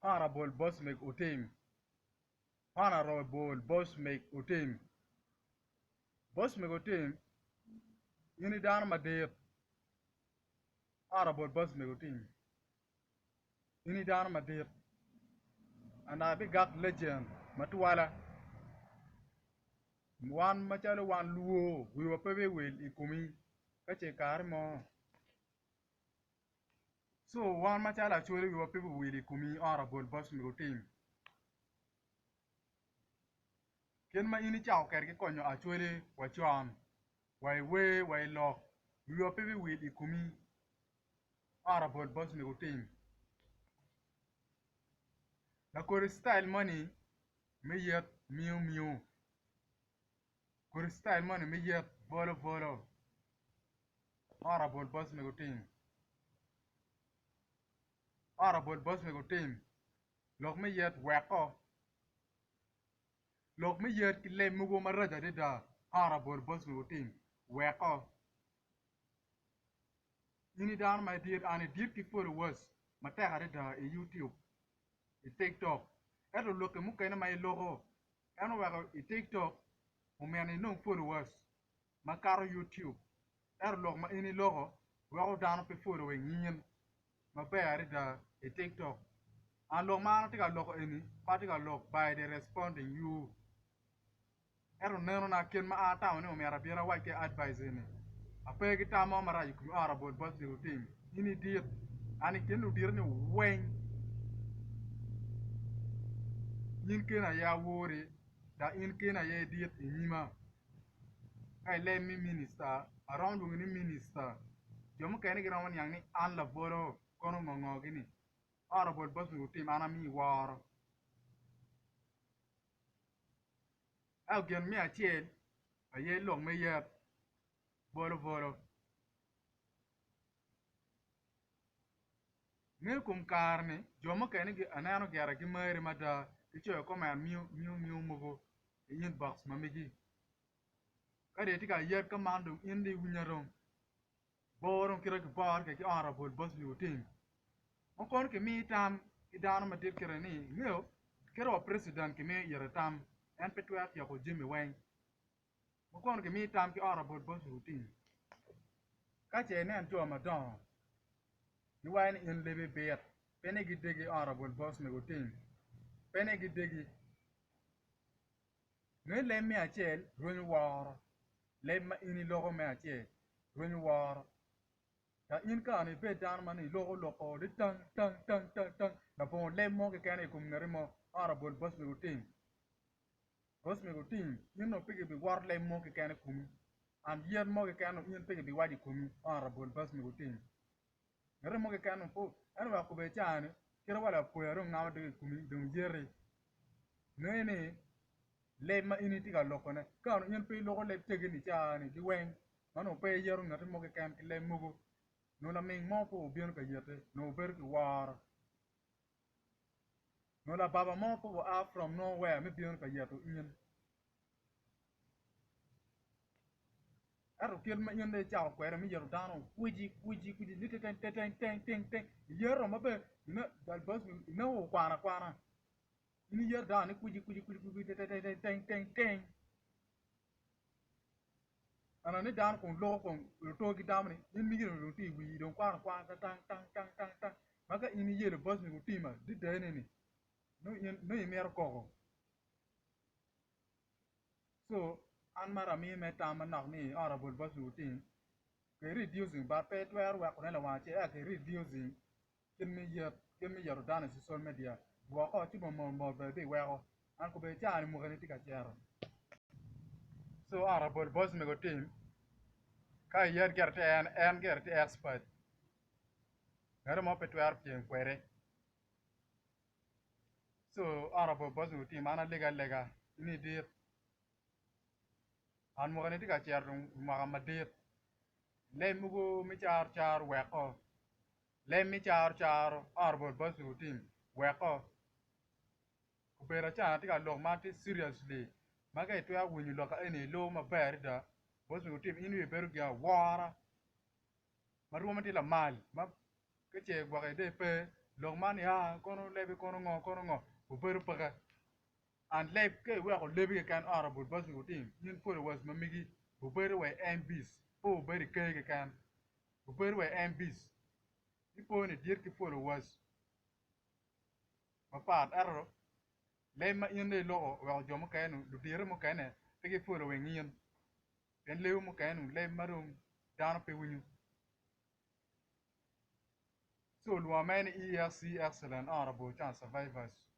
Honourable Bosmic Otim Honourable Bosmic Otim Bosmic Otim in i dano madit Honourable Bosmic Otim in i dano madit and abigak legend matwala wan macalo wan luo wiwa pe biwil i komi ka ce kare mo. Co wan macalo Acholi wiwa pe biwil i komi Honourable Bosmic Otim. Kit ma in icako kwede ki konyo Acholi wa con wa i wer wa i lok wiwa pe biwil i komi Honourable Bosmic Otim. Lakodi citayil moni me yet miyo miyo kodi citayil moni me yet bolo bolo. Honourable Bosmic Otim Honourable Bosmic Otim lok me yet weko lok me yet ki leb mogo maraco adada Honourable Bosmic Otim weko in i dano ma idit and idit ki followers matek adada i YouTube i tiktok ento lokki mukene ma iloko en oweko i tiktok omyero inong followers makato YouTube ento lok ma in iloko weko dano pe following in maber adada i tiktok and lok ma an atye ka loko eni pe atye ka lok by the responding you ento nenona kit ma an atamo ni omyero abin awac ki advice eni ape ki tam mo marac i komi honourable Bosmic Otim in idit and i kin ludito ni weng in keni aye awori dok in keni aye idit i nyima. Ka ileb ni minista, aromo lwongi ni minista, jo mukene giromo niang ni an labolo kono ngo ngo gini. Honourable Bosmic Otim an amiyi woro. Ento gin me acel aye lok me yet bolo bolo. Ngeyo kom kare-ni jo mukene aneno gire gimari mada gicoyo comment miu miu mogo i inbox ma megi. Ka dong itye ka yet ka man dong in dong iwinya dong bor dong kite kiboro kwede ki honourable Bosmic Otim ma kono kimiyo tam ki dano madit kite ni ingeyo kite wa president kimiyo ite tam en pe twero tyeko jami weng ma kono kimiyo tam ki honourable Bosmic Otim ka ce inen jo madongo giwaco ni in lebi bit pe ni gidegi honourable Bosmic Otim pe ni gidegi. Me leb me acel rwenyo woro, leb ma in iloko me acel rwenyo woro. Ka in kara ibed dano ma nongo iloko loko ni tang tang tang tang tang labongo leb mo keken i kom ngati mo honourable Bosmic Otim Bosmic Otim in onongo pe kibiwoto leb mo keken i komi and yen mo keken onongo in pe kibiwaco i komi honourable Bosmic Otim. Ngati mo keken onongo pe ento wek kobed caa-ni kite wa lapoya dong ngamo doge i komi dong yeti. Nge ni leb ma in itye ka lokone ka onongo in pe iloko leb tegini caa-ni ki weng ma onongo pe iyeto ngati mo keken ki leb mogo nongo laming mo pe obino ka yeti nongo wubedo ki woro nongo lababa mo pe oa from nowhere me bino ka yeto in ento kit ma in dong icako kwede me yeto dano kwici kwici kwici ni teng teng teng teng teng iyeto maber inongo okwano akwana. In iyeto dano ni kwici kwici kwici kwici teng teng teng teng eno ni dano kong loko kong oto ki tamo ni in migi dong tye i wii dong kwano akwana tang tang tang tang tang ma ka in iyelo boc ni otim adada eni nongo imito koko so an mara amiyo me tam manok ni honourable boc ni otim ki reducing but pe itwero wekone lawang acel ento ki reducing Kit me yet, kit me yeto dano i social media woko ci bene mot mot bene biweko an kobedo caa ni mwakani tye ka cito. So honourable boss mego tim ka iyet gire tye en en gire tye expert ngati mo pe twero pyem kwede so honourable boss mego tim an alegi alega in idit an mwakani tye ka cito dong mwaka madit leb mogo me caro caro weko. Leb me caro caro honourable Bosmic Otim weko obedo acana atye ka lok ma tye seriously ma ka itwero winyo lok eni ilubo maber adada Bosmic Otim in wiyi bedo gin awora ma rwomme tye lamal ma ka ce gwoki dong pe. Lok man ni aa kono lebe kono ngo kono ngo obedo peke. And leb ka iweko lebi keken honourable Basil Otim in followers ma megi obedo wa i MBs pe obedo i ker keken obedo wa i MBs ipo ni dit ki followers mapat ento leb ma in dong iloko oweko jo mukene ludite mukene pe gi following in pien lebo mukene leb ma dong dano pe winyo. Ci olwonga mere ni ESC Excellent Honourable Chance Survivors.